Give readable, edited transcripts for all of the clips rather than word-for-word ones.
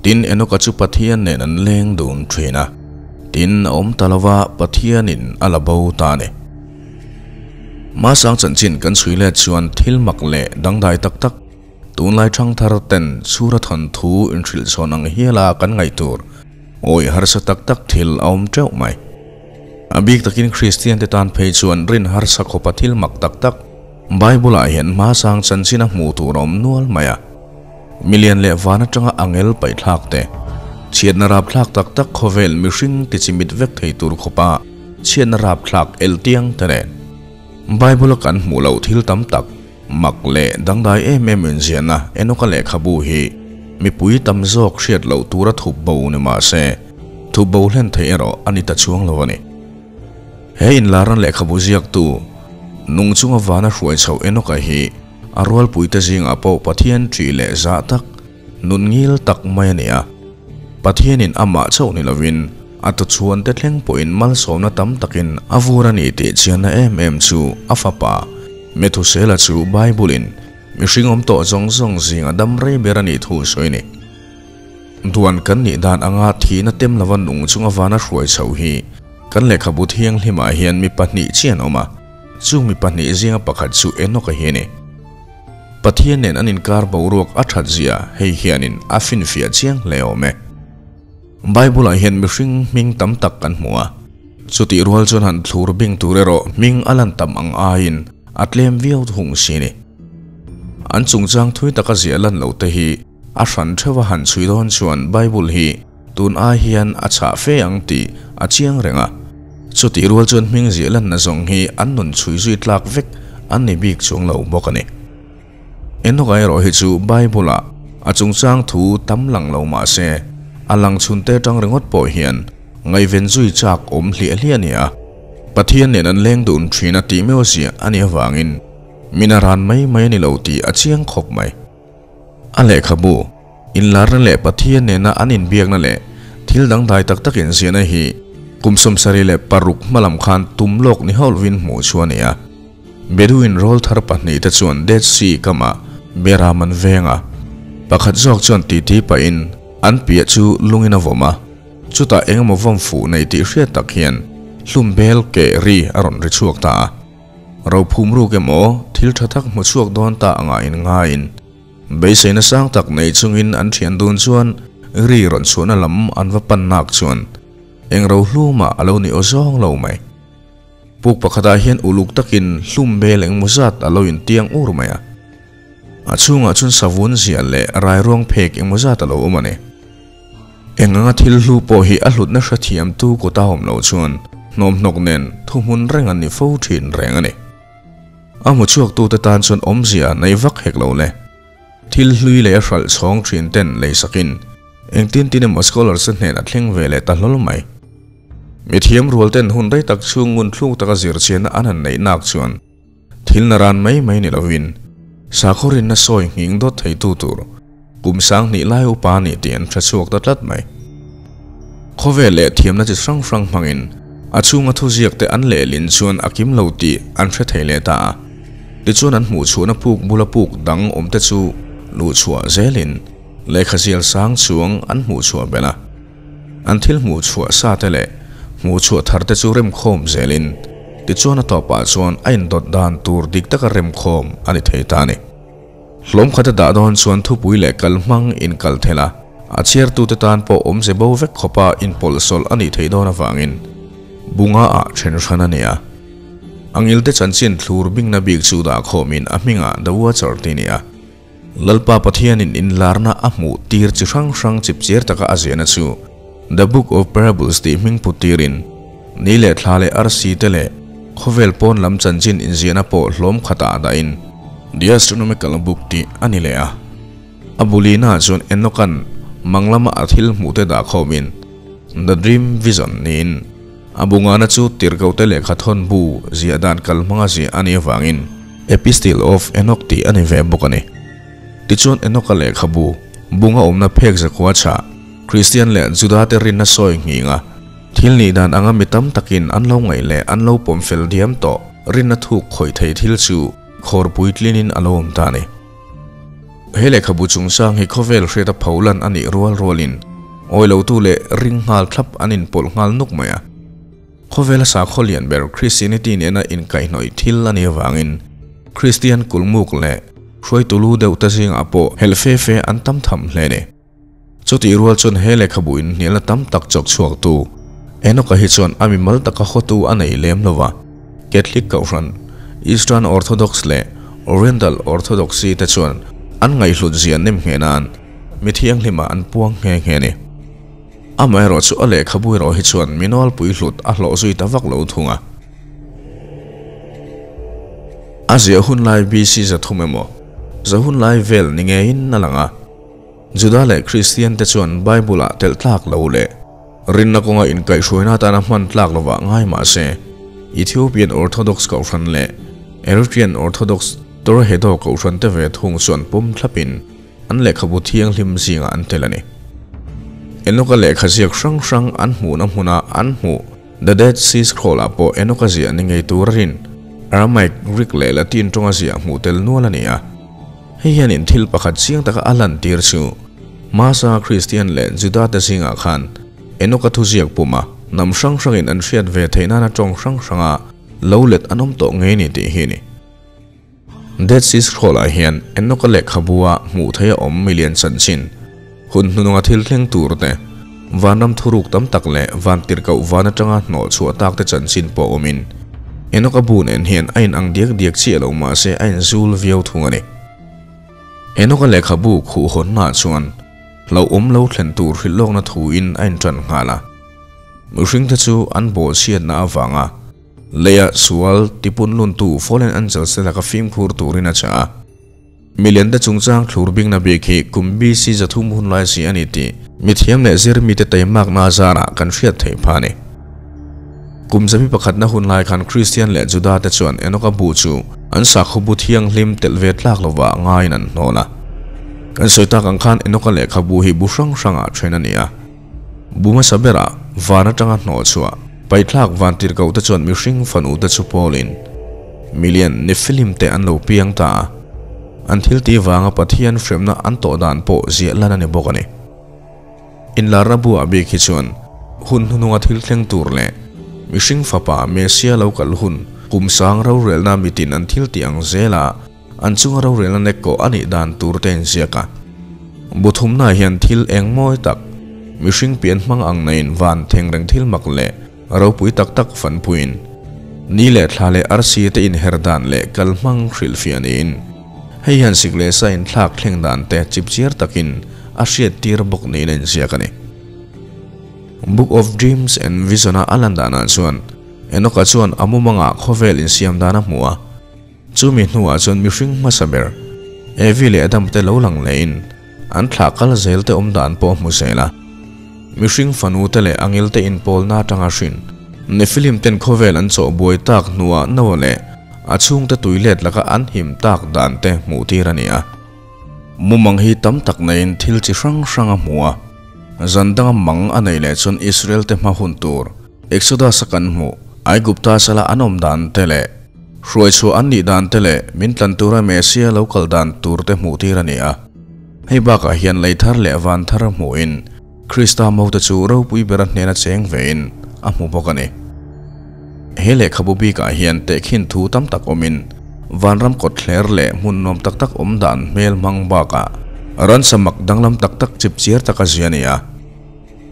Tin, Enoka chu Pathian nen an leng dun thin a. Tin, a awm ta lova, Pathianin a la bo ta a ni. Hmasang chanchin kan chhui let chuan thil mak leh dangdai tak tak, tunlai thangthar ten chhura thawnthu inhrilh chhawn ang hiala kan ngaih tur awih harsa tak tak thil a awm teuh mai. A bik takin Kristian te tan phei chuan rin harsa khawpa thil mak tak tak Bible-ah hian hmasang chanchin a hmuh tur a awm nual mai a. Milian leh van atanga angel paihthlak te, chhiatna rapthlak tak tak khawvel mihring tichimit vek thei tur khawpa chhiatna rapthlak eltiang te nen Bible-a kan hmuh loh thil tam tak mak leh dangdai em em inziahna Enoka lehkhabu hi mipui tam zawk hriat loh tura thup bo ni mah se, thup bo hlen theih erawh a ni ta chuang lo a ni. He inlarna lehkhabu ziaktu nung chunga vana hruai chhoh Enoka hi a rualpuite zingah pawh Pathian ṭih leh zah tak, nun ngil tak mai a ni a. Pathianin amah chauh ni lovin a tuchhuante thleng pawhin malsawmna tam takin a vur a ni tih chianna em em chu a fapa Methusela chu Bible-in mihring awm tawh zawng zawng zinga dam rei ber a nih thu sawi a ni. Duan kan nih dan anga thihna tem lova nung chunga vana hruai chhoh hi kan lehkhabu thianghlimah hian mi pahnih chian awm a, chung mi pahnih zinga pakhat chu Enoka hi a ni. Pathian nen an inkar boruak a that zia hei hianin a finfiah chiang hle awm e. Bible-ah hian mihring hming tam tak kan hmu a, chutih rual chuan han thlur bing tur erawh hming a lan tam ang aiin a tlem viau thung si a ni. An chungchang thui taka ziah lan loh te hi a hran theuh a han chhui dawn chuan Bible hi tun ai hian a chhah fe ang tih a chiang reng a. Chutih rual chuan hming ziah lanna zawng hi an nun chhui zui tlak vek an ni bik chuang lo bawk a ni. Enoch erawh hi chu Bible-ah a chungchang thu tam lang lo mah se, a lang chhunte atang ringawt pawh hian ngaihven zui chak awm hliah hliah a ni a. Pathian nen an leng dun thin a tih meuh ziah a nih avangin min a ran mai mai a ni lo tih a chiang khawp mai. A lehkhabu, inlarna leh Pathian nena an inbiakna leh thil dangdai tak tak inziahna hi kum 76 hmalam khan tum lawk ni hauh lovin hmuh chu a ni a. Bedouin rawl thar pahnihte chuan Dead Sea kamah Beram an veng a, pakhat zawk chuan titi pahin an piah chu lungin a vawm a, chutah engemaw vawm fuh nei tih hriat tak hian hlum bel keh ri a rawn ri chhuak ta a. Rophum ruk emaw thil tha tak hmu chhuak dawn ta angah in ngaiin beiseina sang tak nei chungin an thian dun chuan ri rawn chhuahna lam an va pan nak chuan eng ro hlumah a lo ni aw zawng lo mai. Puk pakhatah hian uluk takin hlum bel engmaw zat a lo intiang ur mai a. A chhungah chuan savun ziah leh rairuang phek engmaw zat a lo awm a ni. Eng anga thil hlu pawh hi a hlutna hrethiamtu kut a awm loh chuan hnawmhnawk nen thuhmun reng an ni fo thin reng a ni. A hmu chhuaktute tan chuan awmzia nei vak hek lo le. Thil hlui leh a hralh chhawng thin ten lei sakin engtin tin emaw scholars-te hnen a thleng ve leh ta hlawl mai. Mithiam rual ten hun rei tak chhung ngun thluk taka zirchianna an han neih nak chuan Thil na ran mai mai ni lovin sakhaw rinna sawi nghing dawt theitu tur kum 2000 lai upa a ni tih an hre chhuak ta tlat mai. Khawvel leh thiamna chi hrang hrang hmangin a chhunga thuziak te an lehlin chuan a kim lo tih an hre thei leh ta a. Tichuan an hmuh chhuahna puk bula puk dang awm te chu luh chhuah zelin lehkha zial sang chuang an hmuh chhuah belh a. An thil hmuh chhuah sa te leh hmuh chhuah thar te chu remkhawm zelin tichuan a tawpah chuan a indawt dan tur dik taka remkhawm a ni thei ta a ni. Hlawm khat a dah dawn chuan thupui leh kal hmang inkal thel a, a chhiartute tan pawh awmze bo vek khawpa inpawlhsawlh a nih theih dawn avangin bunga ah then hran a ni a. A ngilte chanchin thlur bingna bik chu dah khawmin a hmingah The Watcher tih a ni a. Lalpa Pathianin inlarna a hmuh tir chi hrang hrang chipchiar taka a ziahna chu The Book of Parables tih hming put tirin ni leh thla leh arsi te leh khawvel pawn lam chanchin inziahna pawh hlawm khatah a dahin The Astronomical Book tih a ni leh a. A bulina chuan Enoch-a'n mang lama a thil hmuh te dah khawmin The Dream Vision niin a bungana chu tirhkohte lehkha thawn bu ziah dan kal hmanga ziah a nih avangin Epistle of Enoch tih a ni ve bawk a ni. Tichuan Enoch-a lehkhabu bunga awmna phek zakua chhah Kristian leh Juda-te rinna sawi nghing a, thil nih dan anga mi tam takin an lo ngaih leh an lo pawm fel diam tawh rinna thuk khawih thei thil chu khawr puitlinin a lo awm ta a ni. He lehkhabu chungchang hi khawvel hriata pholan a nih rual rualin awilotu leh ring nghal thlap an inpawlh nghal nuk mai a. Khawvela sakhaw lian ber Christianity nena inkaihhnawih thil a nih avangin Kristian kulmuk leh hruaitu lu deuh te zingah pawh helh fe fe an tam tham hle a ni. Chutih rual chuan he lehkhabu inhnialna tam tak chawk chhuaktu Enoch-a hi chuan a mimal taka hawtu a nei lem lo va, Catholic Kohhran, Eastern Orthodox leh Oriental Orthodoxy te chuan an ngaihhlut zia nem ngheh nan mi thianghlimah an puang nghe nghe a ni. Amaherawh chu a lehkhabu erawh hi chuan mi nawlpui hlut a hlawh zui ta vak lo thung a. A ziah hun lai BC 300 emaw, za hun lai vel ni ngeiin a lang a. Juda leh Kristian te chuan Bible-ah telh tlak lo leh rinna kawnga inkaihhruaina atana hman tlak lovah ngai mah se, Ethiopian Orthodox Kohhran leh Eritrean Orthodox Tewahedo Kohhran te ve thung chuan pawm thlapin an lehkhabu thianghlim zingah an tel a ni. Enoch-a lehkha ziak hrang hrang an hmuhna hmuna an hmuh The Dead Sea Scroll-ah pawh Enoch-a ziah ni ngei tur a rin Aramaic, Greek leh Latin tawnga ziah hmuh tel nual a ni a. Hei hianin thil pakhat chiang taka a lantir chu hmasa Kristian leh Juda te zingah khan Enoch-a thuziak puma hnam hrang hrangin an hriat ve theih nana tawng hrang hranga lo let an awm tawh ngei ni tih hi a ni. Dead Sea Scroll-ah hian Enoch-a lehkhabua hmuh theih a awm milian chanchin, hun hnununga thil thleng tur te, vanram thuruk tam tak leh vantirhkoh van atanga hnawh chhuah tak te chanchin pawh awmin Enoch-a bu nen hian a inang diak diak chiah lo mah se a inzul viau thung a ni. Enoch-a lehkhabu khuh hawnnaah chuan hlauhawm lo thlen tur hrilh lawkna thuin a inṭan nghal a. Mihringte chu an bawhchhiatna avanga leia sual tipunluntu fallen angels te laka fimkhur turin a chah a. Miliante chungchang thlur bingna bik hi kum BC 300 hun lai si a ni tih mithiam leh zirmite taimakna zarah kan hriat theih phah a ni. Kum 101na hun lai khan Kristian leh Juda te chuan Enoch-a bu chu an sakhaw bu thianghlim telh ve tlak lovah ngaiin an hnawl a. Kan sawi tak ang khan Enoch-a lehkhabu hi bu hrang hrangah then a ni a. Bu hmasa berah van atanga hnawh chhuah paihthlak vantirhkoh te chuan mihring fanu te chu pawlin milian Nephilim te an lo piang ta a, an thil tih vanga Pathian hremna an tawh dan pawh ziah lan a ni bawk a ni. Inlarna buah bik hi chuan hun hnununga thil thleng tur leh mihring fapa Messia lo kal hun kum sang rorelna mitin an thil tih ang zela an chunga rorelna nek kawh a nih dan tur te inziak a. Bu thumnaah hian thil eng mawi tak, mihring pian hmang ang naiin van theng reng thil mak leh ropui tak tak fanpuiin, ni leh thla leh arsi te inher dan leh kal hmang hrilhfiah niin, hei hian sik leh sa inthlak thleng dan te chipchiar takin a hriattir bawk niin a inziak a ni. Book of Dreams and Vision-a a lan danah chuan Enoch-a chuan a mumangah khawvel insiam dan a hmu a. Chumi hnuah chuan mihring hmasa ber Evi leh Adam te lo lang lehin an thlah kal zel te awm dan pawh a hmu zel a. Mihring fanu te leh angel te inpawlna atanga hrin Nephilim ten khawvel an chawh buai tak hnuah Noah leh a chhungte tui let laka an him tak dan te hmuh tir a ni a. Mumang hi tam tak neiin thil chi hrang hrang a hmu a, zan danga mang a nei leh chuan Israel te hma hun tur Exodus a kan hmuh Aigupta sala an awm dan te leh hruai chhuah an nih dan te leh min tlan tura Messia lo kal dan tur te hmuh tir a ni a. Hei bakah hian lei thar leh van thar a hmuhin Krista mote chu ropui bera hnena cheng vein a hmu bawk a ni. He lehkhabu bikah hian tehkhin thu tam tak awmin vanram kawt thler leh hmun nuam tak tak awm dan hmel hmang bakah ransa mak danglam tak tak chipchiar taka zia a ni a.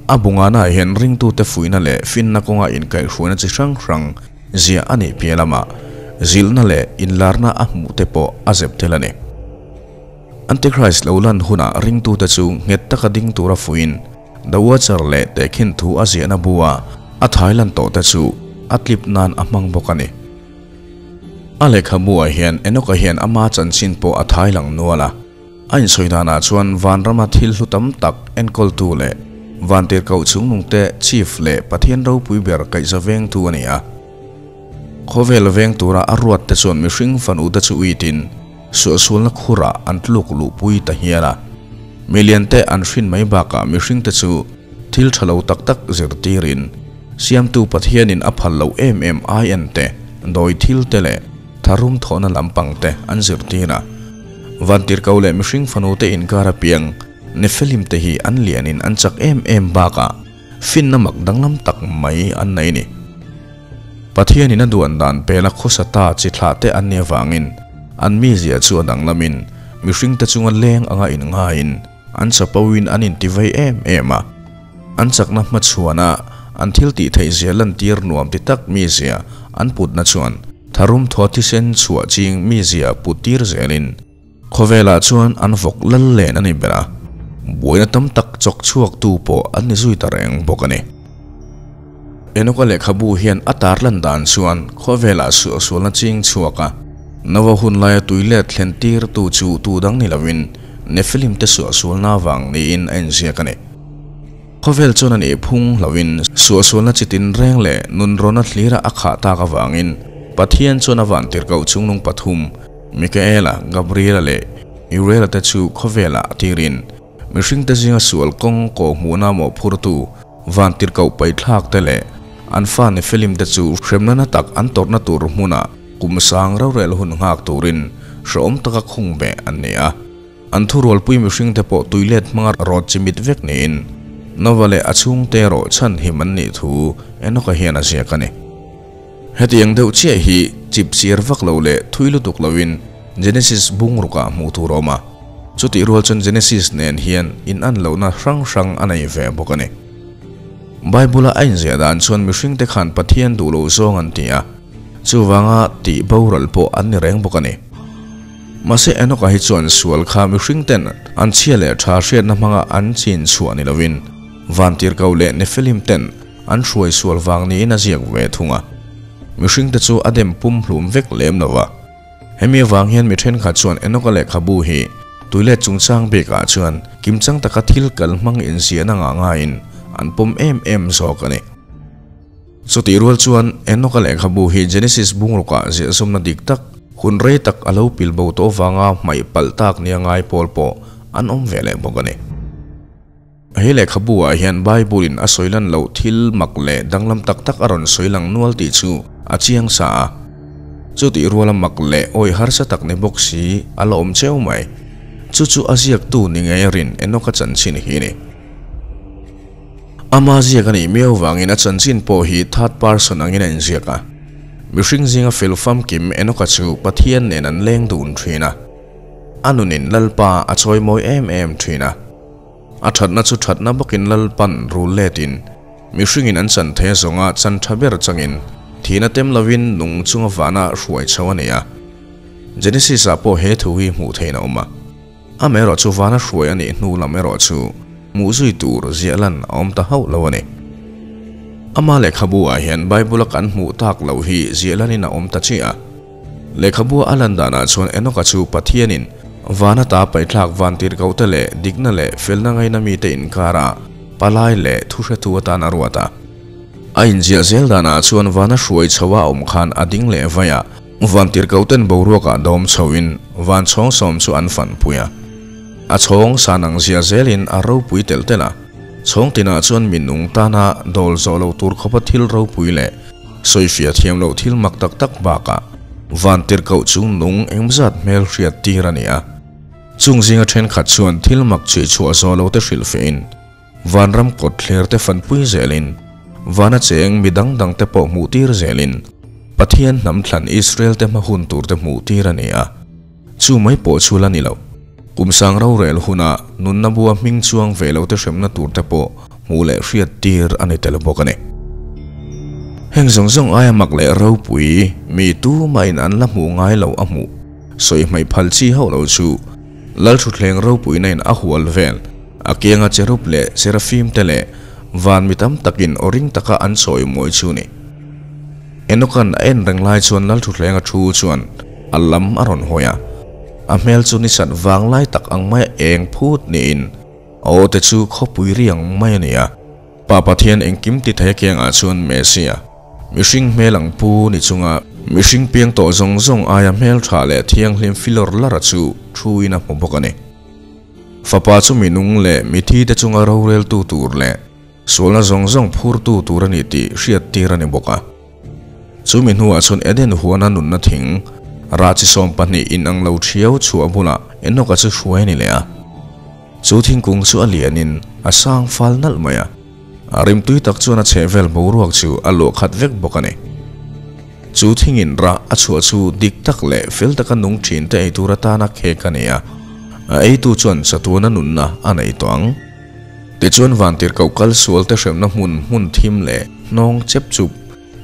A bungana hian ringtute fuihna leh finna kawnga inkaihhruaina chi hrang hrang ziah a nih piah lamah zilhna leh inlarna a hmuh te pawh a zep tel a ni. Antichrist lo lan hunah ringtute chu nghet taka ding tura fuihin The Watcher leh tehkhin thu a ziahna bua a thai lan tawh te chu a tlip nan a hmang bawk a ni. A lehkhabuah hian Enoch-a hian ama chanchin pawh a thai lang nual a. A insawi danah chuan vanrama thil hlu tam tak enkawltu leh vantirhkoh chungnungte chief leh Pathian ropui ber kaihza vengtu a ni a. Khawvel veng tura a ruat te chuan mihring fanu te chu uitin suahsualna khurah an tluk luhpui ta hial a. Miliante an hrin mai bakah mihring te chu thil tha lo tak tak zirtirin siamtu Pathianin a phal loh em em ai en te, dawi thil te leh tharum thawhna lampang te an zirtir a. Vantirhkoh leh mihring fanute inkar apiang Nephilim te hi an lianin an chak em em bakah finna mak danglam tak mai an nei ni. Pathianin a duan dan pela khawsa ta chi thlah te an nih avangin an mizia chu a danglamin mihringte chunga leng anga inngaiin an chapoin an intivei em em a. An chakna hmachhuana an thil tih theih zia lantir nuam ti tak mizia an putna chuan tharum thaw thisen chhuah ching mizia puttir zelin Khawvelah chuan an vawk lal len a ni ber a, buaina tam tak chawk chhuaktu pawh an ni zui ta reng bawk a ni. Enoka lehkhabu hian a tarlan dan chuan khawvelah suahsualna ching chhuak a, Nova hun laia tui let thlen tirtu chu tu dang ni loin Nephilim te suahsualna vang niin a inziak a ni. Khawvel chuan a nih phung hloin suahsualna chi tinreng leh nunrawna thlira a khah tak avangin Pathian chuan a vantirhkoh chungnung pathum Mikaela, Gabriela leh Uriela te chu khawvelah a tirin mihringte zinga sual kawng kawh hmuhna mawhphurtu vantirhkoh paithlak te leh an fa Nephilim te chu hremna na tak an tawrhna tur hmunah kum sang rorel hun nghak turin hrehawm taka khung beh an ni a. An thurualpui mihringte pawh tuilet hmanga rawt chimit vek niin Nova leh a chhungte erawh chhanhim an nih thu Enoka hian a ziak a ni. Hetiang deuh chiah hi chip chiar vak lo leh thui lutuk loin Genesis bungrukah hmuh tur a awm a, chutih rual chuan Genesis nen hian inan lohna hrang hrang a nei ve bawk a ni. Bible-a a inziah dan chuan mihringte khan Pathian duh lo zawng an ti a, chuvanga tih boral pawh an ni reng bawk a ni. Mahse Enoch-a hi chuan sual kha mihringten an chhia leh tha hriatna hmanga an chin chhuah ni lovin Vantirhkoh leh Nephilim ten An hruai sual vang niin a ziak ve thung a, mihringte chu a dem pum hlum vek lem lo va. Hemi avang hian mi thenkhat chuan Enoka lehkhabu hi tuilet chungchang bikah chuan kimchang taka thil kal hmang inziahna ngah ngaiin an pawm em em zawk a ni. Chutih rual chuan Enoka lehkhabu hi Genesis bungrukah ziahzawmna dik tak, hun rei tak a lo pil bo tawh vanga hmaih palh tak nia ngai pawl pawh an awm ve leh bawk a ni. He lehkhabu ah hian Bible in a sawi lan loh thil mak leh danglam tak tak a rawn sawi lang nual tih chu a chiang sa a. Chutih ruala mak leh awih harsa tak ni bawk si a la awm cheu mai. Chu chu a ziaktu ni ngei a rin Enoch-a chanchin hi ni. Ama ziak a nih miau vangin a chanchin pawh hi third person angin a inziak a. Mihring zinga fel famkim Enoch-a chu Pathian nen an leng dun thin a. A nunin Lalpa a chawi mawi em em thin a. A thatna chu thatna bawkin Lalpan rul letin mihringin an chan thei a zawnga chan tha ber changin thihna tem lovin nung chunga vana hruai chho a ni a. Genesis ah pawh he thu hi hmuh theihna awm a. Amaherawh chu vana hruai a nih hnu lam erawh chu hmuh zui tur ziah lan a awm ta hauh lo a ni. Ama lehkhabu ah hian Bible a kan hmuh tak loh hi ziah lanin a awm ta chiah a. Lehkhabua a lan danah chuan Enoch-a chu Pathianin vana ta paihthlak vantirhkohte leh dikna leh felna ngaina mite inkara palai leh thuhretu atan a ruat a. A inziah zel danah chuan vana hruai chhoa a awm khan a ding leh vai a, vantirhkohten boruakah dawm chhoin van chhawng sawm chu an fanpui a. A chhawng san ang zia zelin a ropui telh telh a, chhawng tinah chuan minung tana dawl zawh loh tur khawpa thil ropui leh Sawifiah thiam loh thil mak tak tak bakah vantirhkoh chu nung engzat hmel hriat tir a ni a. Chung zinga thenkhat chuan thil mak chhuih chhuah zawh lo te hrilh fehin vanram kawt thler te fanpui zelin vana cheng mi dang dang te pawh hmuh tir zelin Pathian hnam thlan Israel te hma hun tur te hmuh tir a ni a. Chu mai pawh chu la ni lo. Kum sang rorel huna nunna bua hming chuang ve lo te hremna tur te pawh hmuh leh hriat tir a ni tel bawk a ni. Heng zawng zawng aia mak leh ropui mi tumahin an la hmuh ngai lo a hmuh sawi hmaih phal chi hauh lo chu Lalthutthleng ropuina in a hual vel a kianga cherub leh serafim te leh van mi tam takin aw ring taka an sawi mawi chu ni. Enoch-a'n a en reng lai chuan Lalthuthleng a thu chuan a lam a rawn hawi a, a hmel chu ni sat vang lai tak ang maia eng phut niin a aw te chu khawpui riang mai a ni a. Pa Pathian engkim ti thei a kiangah chuan Messia, mihring hmel ang pu ni chunga mihring piang tawh zawng zawng aia hmel tha leh thianghlim filawr lara chu thuin a hmu bawk a ni. Fapa chu minung leh mithi te chunga roreltu tur leh Sualna zawng zawng phurtu tur a ni tih hriat tir a ni bawk a. Chu mi hnuah chuan Eden huana nunna thing, Rah chi 12 in ang lo thiau chu a bula Enoka chu hruai ni le a. Chu thingkung chu a lianin a sang fal nalh mai a. A rimtui tak chuan a chhehvel boruak chu a luah khat vek bawk a ni. Chu thingin rah a chhuah chu dik tak leh fel taka nung thin te ei tur atana khek a ni a. A eitu chuan chatuana nunna a nei tawh ang. Tichuan vantirhkoh kal sual te hremna hmun hmun thim leh hnawng chep chup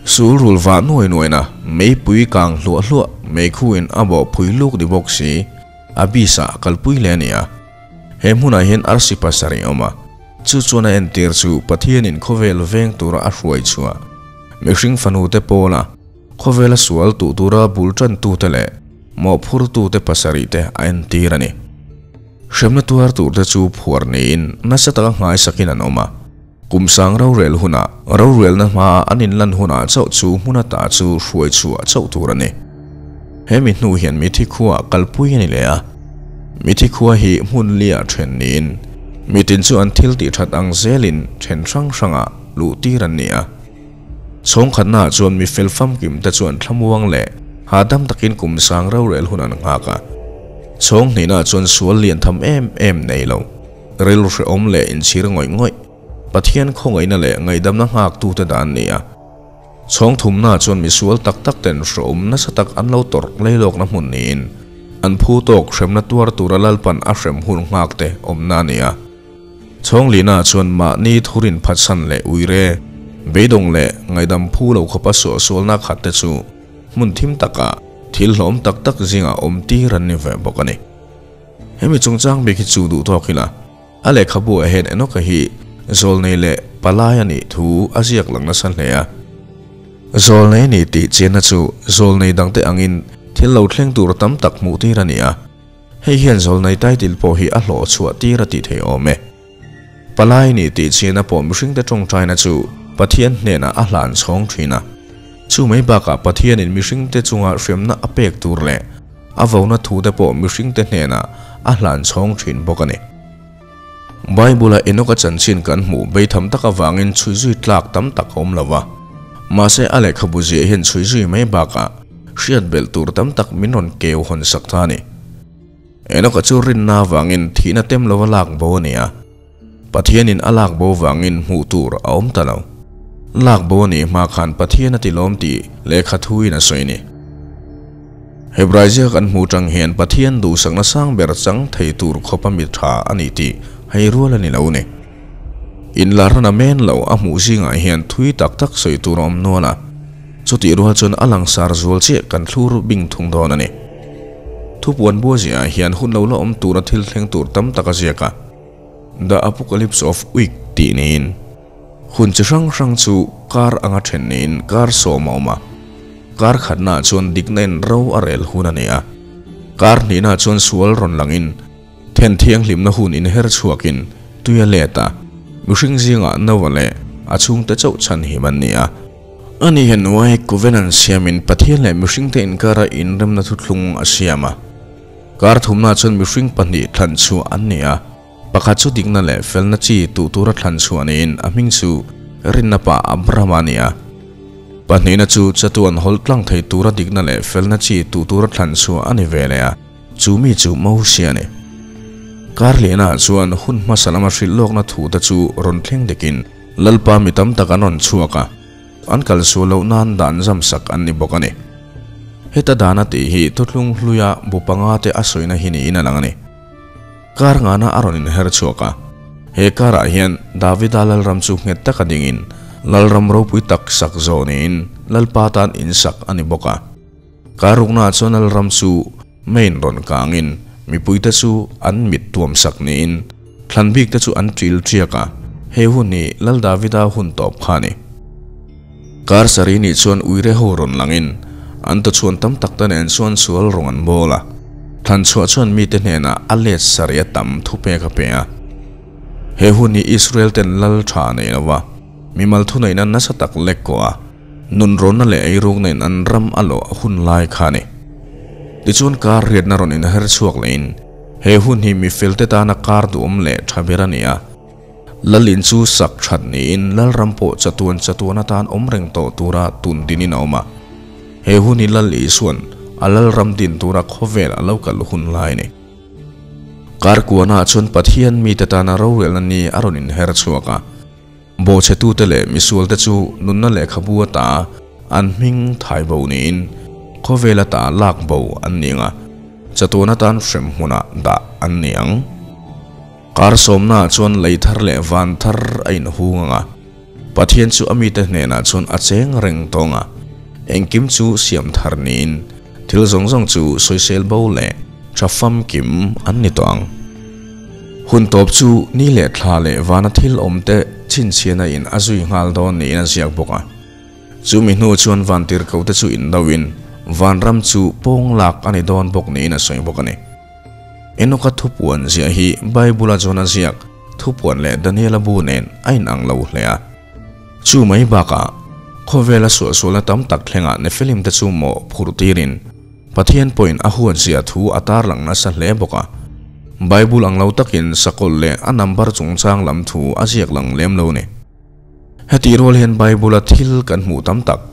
sul rul vah nuai nuaina meipui kang hluah hluah meikhuin a bawh phui luk ni bawk si a bisa kalpui leh a ni a. He hmunah hian arsi pasarih a awm a, chu chuan a entir chu Pathianin khawvel veng tura a hruai chhuah mihring fanu te pawla khawvela sual tuh tura bul tantute leh mawhphurtute pasarih te a entir a ni. Hremna tuar tur te chu phuar niin nasa taka nghai sakin an awm a. Kum sang rorel hunah rorelna hmaa an inlan hunah chauh chu hmun ata chu hruai chhuah chauh tur a ni. He mi hnu hian mithi khua kalpui a ni leh a. Mithi khua hi hmun lia then niin mitin chu an thil tih that ang zelin then hrang hrangah luh tir an ni a. Chhawng khatnaah chuan mi fel famkim te chuan thlamuang leh hahdam takin kum sang rorel hun an nghak a. Chhawng hnihnaah chuan sual lian tham em em nei lo, rilru hrehawm leh inchhir ngawih ngawih, Pathian khawngaihna leh ngaihdamna nghaktute dah an ni a. Chhawng thumnaah chuan mi sual tak tak ten hrehawm nasa tak an lo tawrh leilawkna hmun niin an phu tawk hremna tuar tura Lalpan a hrem hun nghakte awmna a ni a. Chhawng lihnaah chuan mahni thurin phatsan leh uire, beidawng leh ngaihdam phu lo khawpa suahsualna khat te chu hmun thim takah thil hlawm tak tak zingah awm tir an ni ve bawk a ni. Hemi chungchang bik hi chu duh tawk ila. A lehkhabu ah hian Enoka hi zawlnei leh palai a nih thu a ziak lang nasa hle a. Zawlnei a ni tih chianna chu zawlnei dangte angin thil lo thleng tur tam tak hmuh tir a ni a. Hei hian zawlnei title pawh hi a hlawh chhuah tir a tih theih awm e. Palai a ni tih chianna pawh mihringte tawngtaina chu Pathian hnenah a hlan chhawng thin a. Chu mai bakah Pathianin mihringte chunga hremna a pek tur leh a vona thute pawh mihringte hnenah a hlan chhawng thin bawk a ni. Bible-a Enoch-a chanchin kan hmuh beitham tak avangin chhuizui tlak tam tak a awm lo va. Mahse a lehkhabu ziah hian chhuizui mai bakah hriat belh tur tam tak min rawn keu hawn sak ta a ni. Enoch-a chu rinna avangin thihna tem lova lak bo a ni a. Pathianin a lak bo vangin hmuh tur a awm ta lo. Lak bo a nih hma khan Pathian a ti lawm tih lehkha thuin a sawi ni. Hebrai zia kan hmuh tang hian Pathian duhsakna sang ber chang thei tur khawpa mi tha a ni tih hei rual a ni lo ni. Inlarna men lo a hmuh zingah hian thui tak tak sawi tur a awm nual a, chutih rual chuan a langsar zual chiah kan thlur bing thung dawn a ni. Thupuan bua ziah hian hun lo la awm tura thil thleng tur tam tak a ziak a. The Apocalypse of Week tih niin hun chi hrang hrang chu kar anga then niin kar sawm a awm a. Kar khatnaah chuan dikna in ro a rel hun a ni a. Kar hnihnaah chuan sual rawn langin then thianghlimna hun inher chhuakin tui a let a, mihring zingah Noah leh a chhungte chauh chhanhim an ni a. Ani hian Noah Covenant siamin Pathian leh mihringte inkara inremna thuthlung a siam a. Kar thumna chuan mihring pahnih thlan chhuah an ni a, pakhat chu dikna leh felna chi tuh tura thlan chhuah niin a hming chu rinna pa Abraham a ni a. Pahnihna chu chatuan hawl tlang thei tura dikna leh felna chi tuh tura thlan chhuah a ni ve leh a, chu mi chu Mosia a ni. Kar lianah chuan hun hmasa lama hrilh lawkna thu te chu rawn thleng dikin Lalpa mi tam tak an rawn chhuak a, an kal sual loh nan dan zam sak an ni bawk a ni. Heta dana tih hi thuthlung hluia bu panga te a sawina hi niin a lang a ni. Kar ngana a rawn inher chhuak a, he karah hian Davida Lalram chu nghet taka dingin Lalram ropui tak sak zawh niin Lalpa tan insak a ni bawk a. Kar ruknaah chuan Lalram chu main rawn kangin mipuite chu an mit tuam sak niin thlan bik te chu an ṭil ṭiak a, he hun hi Lal Davida hun tawp kha a ni. Kar sarih nih chuan uire ho rawn langin an tawchhuan tam tak te nen chuan sual rawng an bawl a, thlan chhuah chuan mite hnenah a let sarih a tam thupek a pe a. He hun hi Israel ten lal tha nei lova mimal thuneihna nasa tak lek kawh a, nunrawnna leh eirukna in an ram a lawh a hun lai kha a ni. Tichuan kar riatna rawn inher chhuak lehin he hun hi mifel te tana kar duhawm leh tha ber a ni a. Lalin chu sak that niin Lalram pawh chatuan chatuan atan awm reng tawh tura tun dinin a awm a. He hun hi Lal Isuan A lalram din tura khawvel a lo kal hun lai a ni. Kar kuana chuan Pathian mite tana rorelna ni a rawn inher chhuak a. Bawhchhetute leh misualte chu nunna lehkhabu ata an hming thai bo niin khawvel ata lak bo an ni ang a, chatuan atan hrem hmunah dah an ni ang. Kar sawmnaah chuan lei thar leh van thar a inhung ang a, Pathian chu a mite hnenah chuan a cheng reng tawng a, engkim chu siam thar niin thil zawng zawng chu sawisel bo leh tha famkim an ni tawh ang. Hun tawp chu ni leh thla leh vana thil awmte chhinchhiahna in a zui nghal dawn niin a ziak bawk a. Chumi hnu chuan vantirhkote chu indoin vanram chu pawng lak a ni dawn bawk niin a sawi bawk a ni. Enoka thupuan ziah hi Bible-a Jona ziak thupuan leh Daniela bu nen a inang lo hle a. Chu mai bakah, khawvela suahsualna tam tak thlengah Nephilim te chu mawh phurh tirin Pathian pawhin a huat zia thu a tarlang nasa hle bawk a. Bible ang lo takin sakawlh leh a number chungchang lam thu a ziak lang lem lo ni. Hetih rual hian Bible-a thil kan hmuh tam tak,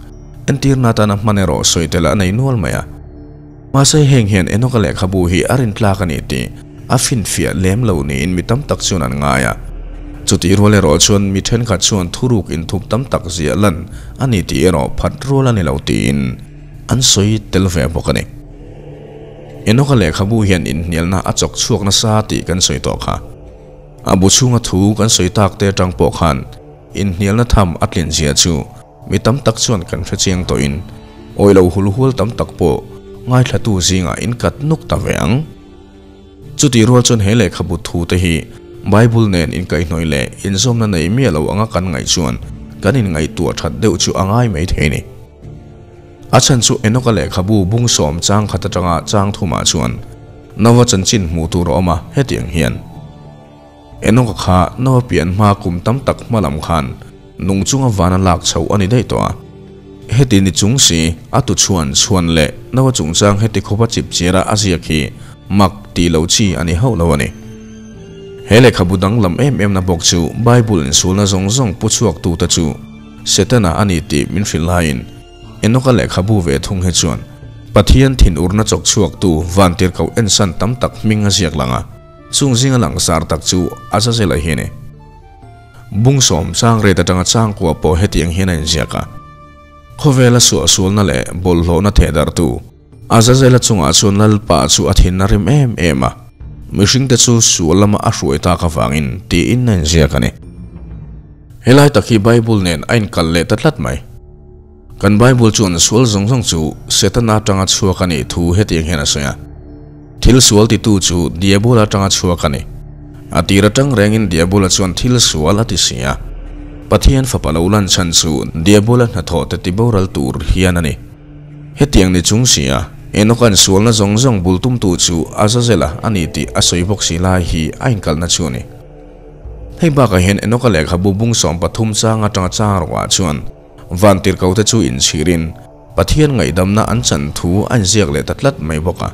entirna atana hman erawh sawi tel a nei nual mai a. Mahse heng hian Enoka lehkhabu hi a rintlak a ni tih a finfiah lem lo niin mi tam tak chuan an ngai a. Chutih rual erawh chuan mi thenkhat chuan thuruk inthup tam tak ziah lan a ni tih erawh phat rual a ni lo tiin an sawi tel ve bawk a ni. Enoka lehkhabu hian inhnialna a chawk chhuak nasa tih kan sawi tawh kha. A bu chhunga thu kan sawi tak te atang pawh khan inhnialna tham a tlin zia chu mi tam tak chuan kan hre chiang tawhin awi lo hul hual tam tak pawh ngaithlatu zingah in kat nuk ta ve ang. Chutih rual chuan he lehkhabu thu te hi Bible nen inkaihhnawih leh inzawmna nei miah lo anga kan ngaih chuan kan inngaihtuah that deuh chu a ngai mai thei a ni. A chhan chu Enoka lehkhabu bung sawm chang khat atanga chang thumah chuan Nova chanchin hmuh tur a awm a, hetiang hian. Enoka kha Nova pian hma kum tam tak hma lam khan nung chunga van a lak chhoh a ni daih tawh a. Heti ni chung si a tu chhuan chhuan leh Nova chungchang heti khawpa chip chiara a ziak hi mak tih loh chi a ni hauh lo a ni. He lehkhabu danglam em emna bawk chu Bible insulna zawng zawng pu chhuaktute chu Setana a ni tih min hrilh laiin Enoka lehkhabu ve thung hi chuan Pathian thinurna chawk chhuaktu vantirhkoh ensan tam tak hming a ziak lang a, chung zinga langsar tak chu Azazela hi a ni. Bung sawm chang ret atanga changkua pawh hetiang hian a inziak a, Khawvela suahsualna leh bawlhhlawhna thehdarhtu Azazela chungah chuan Lalpa chu a thin a rim em em a, mihringte chu sual lama a hruai tak avangin tiin a inziak a ni. Helai tak hi Bible nen a inkal leh ta tlat mai. Kan Bible chuan sual zawng zawng chu Setana atanga chhuak a nih thu hetiang hian a sawi a, Thil sual titu chu Diabola atanga chhuak a ni. A tir atang rengin Diabola chuan thil sual a ti si a. Pathian fapa lo lan chhan chu Diabola hnathawh te tiboral tur hian a ni. Hetiang ni chung si a, Enoka'n sualna zawng zawng bul tumtu chu Azazela a ni tih a sawi bawk si lai hi a inkalhna chu a ni. Hei bakah hian Enoka lehkhabu bung 13 chang atanga chang rawhah chuan Vantirhkote chu inchhirin Pathian ngaihdamna an chan thu a inziak leh ta tlat mai bawk a.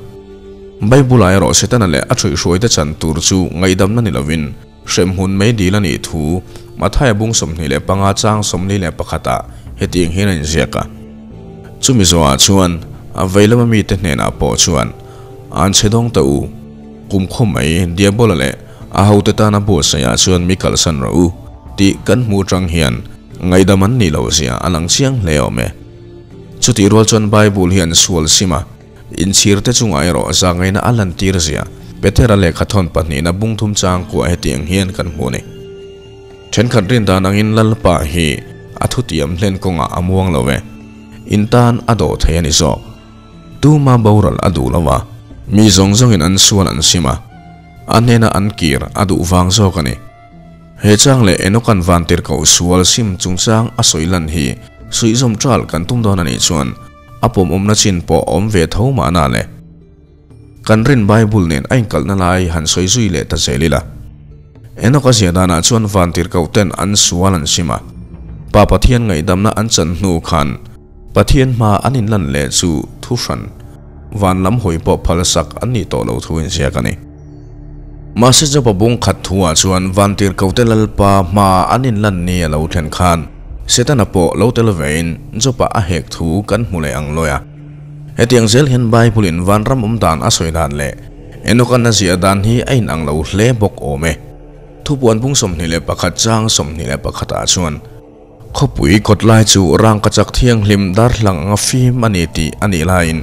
Bible-ah erawh Setana leh a ṭhuihhruaite chan tur chu ngaihdamna ni lovin hremhmun mei dil a nih thu Mathaia bung 25 chang 41 ah hetiang hian a inziak a. Chumi zawhah chuan a veilama mite hnenah pawh chuan, An chhe dawng ta u, kumkhaw mai Diabola leh a hote tana buatsaihah chuan mi kalsan rawh u, tih kan hmuh chang hian Ngaihdam an nih loh zia a lang chiang hle awm e. Chutih rual chuan Bible hian sual sim a, inchhir te chungah erawh zahngaihna a lantir zia Petera lehkhathawn pahnihna bung thum chang kuah hetiang hian kan hmu a ni. Thenkhat rin dan angin Lalpa hi a thutiam hlen kawngah a muang lo e. In tan a dawh thei a ni zawk. Tuma boral a duh lo a, mi zawng zawngin an sual an sim a, a hnena an kir a duh vang zawk a ni. He chang leh Enoka'n vantirhkoh sual sim chungchang a sawi lan hi suihzawm ṭal kan tum dawn a nih chuan a pawmawmna chin pawh a awm ve tho mahna le. Kan rin Bible nen a inkalhna lai han sawi zui leh ta zel ila. Enoka zia danah chuan vantirhkoh ten an sual an sim a, Pa Pathian ngaihdamna an chan hnu khan Pathian hma an inlan leh chu thu hran, van lam hawi pawh phalsak an nih tawh lo thu inziak a ni. Mahse Joba bung khat thuah chuan vantirhkote Lalpa hma an inlan ni a lo thlen khan Setana pawh lo tel vein Joba a hek thu kan hmu leh ang lawi a. Hetiang zel hian Bible in vanram awm dan a sawi dan leh Enoch-a'n a ziah dan hi a inang lo hle bawk awm e. Thupuan bung 21 chang 21 ah chuan Khawpui kawtlai chu rangkachak thianghlim darhlang anga fim a ni tih a nih laiin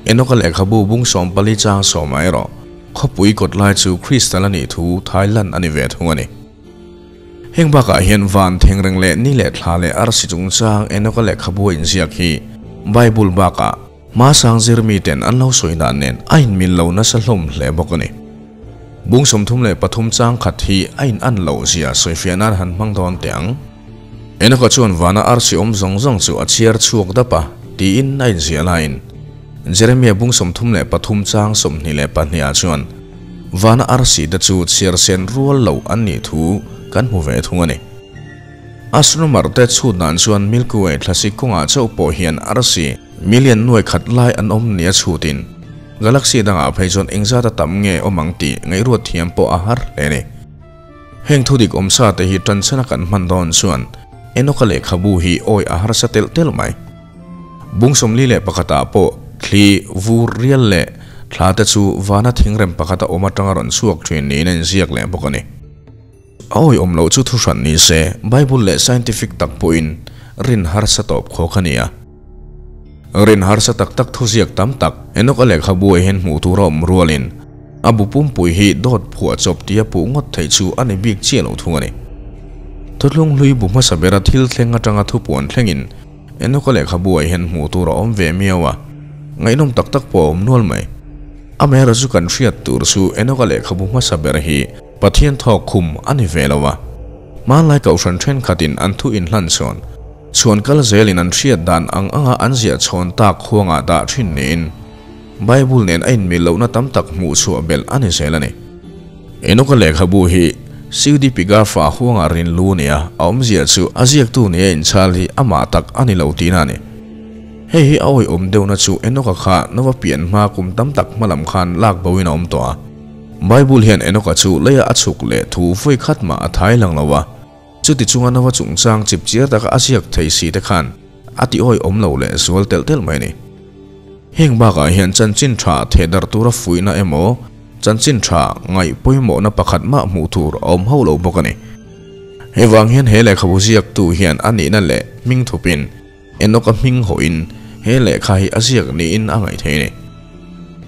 Enoch-a lehkhabu bung 14 chang sawmah erawh khawpui kawtlai chu crystal a nih thu thailan a ni ve thung a ni. Heng bakah hian van thengreng leh ni leh thla leh arsi chungchang Enoch-a lehkhabu a inziak hi Bible bakah hmasang zirmiten an lo sawi dan nen a inmil lo nasa hlawm hle bawk a ni. Bung 33 chang khat hi a in an loh zia sawifiah nan han hmang dawn teh ang. Enoch-a chuan vana arsi awm zawng zawng chu a chhiar chhuak dap a, tiin a inziah laiin Jeremiah bung 33 chang 22 ah chuan vana arsi te chu chhiar sen rual loh an nih thu kan hmu ve thung a ni. Astronomer te chhut dan chuan Milky Way thlasik kawngah chauh pawh hian arsi million nuai khat lai an awm nia chhutin galaxy dangah phei chuan engzat a tam nge awm ang tih ngaihruat thiam pawh a har hle a ni. Heng thudik awmsa te hi tanchhan a kan hman dawn chuan Enoch-a lehkhabu hi awi a harsa telh telh mai. Bung 41 ah pawh thli, vur, rial leh thla te chu vana thingrem pakhata awm atanga rawn chhuak thin niin a inziak leh bawk a ni. A awihawm loh chu thuhran ni se, Bible leh scientific tak pawhin rin harsa tawp khawk a ni a. Rin harsa tak tak thuziak tam tak Enoch-a lehkhabu ah hian hmuh tur a awm rualin a bu pumpui hi dawt phuah chawp tia puh ngawt theih chu a ni bik chiah lo thung a ni. Thuthlung hlui bu hmasa bera thil thleng atanga thupuan thlengin Enoch-a lehkhabu ah hian hmuh tur a awm ve miau a, ngaihnawm tak tak pawh a awm nual mai. Amaherawhchu chu kan hriat tur chu Enoch-a lehkhabu hmasa ber hi Pathian thawk khum a ni ve lo a. Hmanlai kohhran thenkhatin an thu inhlan chuan chhuan kal zelin an hriat dan ang anga an ziah chhawn tak khuangah dah thin niin Bible nen a inmil lohna tam tak hmuh chhuah belh a ni zel a ni. Enoch-a lehkhabu hi Siudi Pigarfa huangah rin lu nia a awmzia chu a ziaktu nia inchhal hi amah tak a ni lo tihna a ni. Hei hi a awihawm deuhna chu Enoch-a kha Nova pian hma kum tam tak hmalam khan lak boin a awm tawh a. Bible hian Enoch-a chu leia a chhuk leh thu vawi khat mah a thai lang lo a, chuti chunga Nova chungchang chipchiar taka a ziak thei si te khan a ti awihawm lo leh zual telh telh mai a ni. Heng bakah hian chanchin tha theh darh tura fuihna emaw, chanchin tha ngaih pawimawhna pakhat mah hmuh tur a awm hauh lo bawk a ni. Hei vang hian he lehkhabu ziaktu hian a nihna leh hming thupin Enoch-a hming hawhin he lehkha hi a ziak niin a ngaih theih a ni.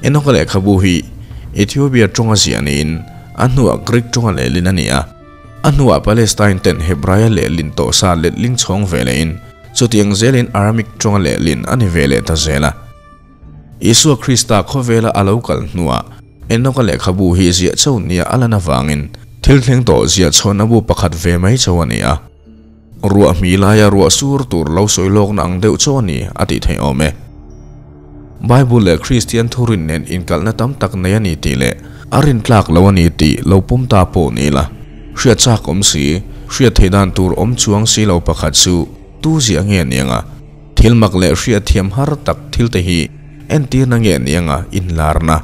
Enoch-a lehkhabu hi Ethiopia tawnga ziah niin a hnuah Greek tawnga lehlin a ni a. A hnuah Palestine ten Hebraia lehlin tawh sa letling chhawng ve lehin chutiang zelin Aramic tawnga lehlin a ni ve leh ta zel a. Isua Krista khawvela a lo kal hnuah Enoch-a lehkhabu hi ziah chauh nia a lan avangin thil thleng tawh ziah chhawn a bu pakhat ve mai chauh a ni a. Ruah hmi laia ruah sur tur lo sawi lawkna ang deuh chaw a ni a tih theih awm e. Bible leh Kristian thurin nen inkalhna tam tak nei a ni tih leh a rintlak lo a ni tih lo pawm ta pawh ni ila, hriat chak awm si, hriat theih dan tur awm chuang si lo pakhat chu tu ziah nge ni anga thil mak leh hriat thiam har tak thil te hi entirna nge ni anga inlarna.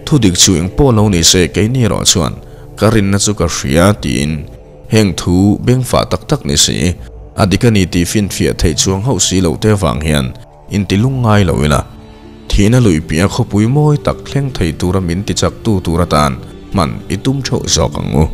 Thudik chu engpawh lo ni se keini erawh chuan ka rinna chu ka hria tiin Heng thu bengfah tak tak ni si, a dik a ni tih finfiah theih chuang hauh si loh te avang hian inti lung ngai lo ila, thihna lui piah khawpui mawi tak thleng thei tura min tichaktu tur atan hman i tum theuh zawk ang u.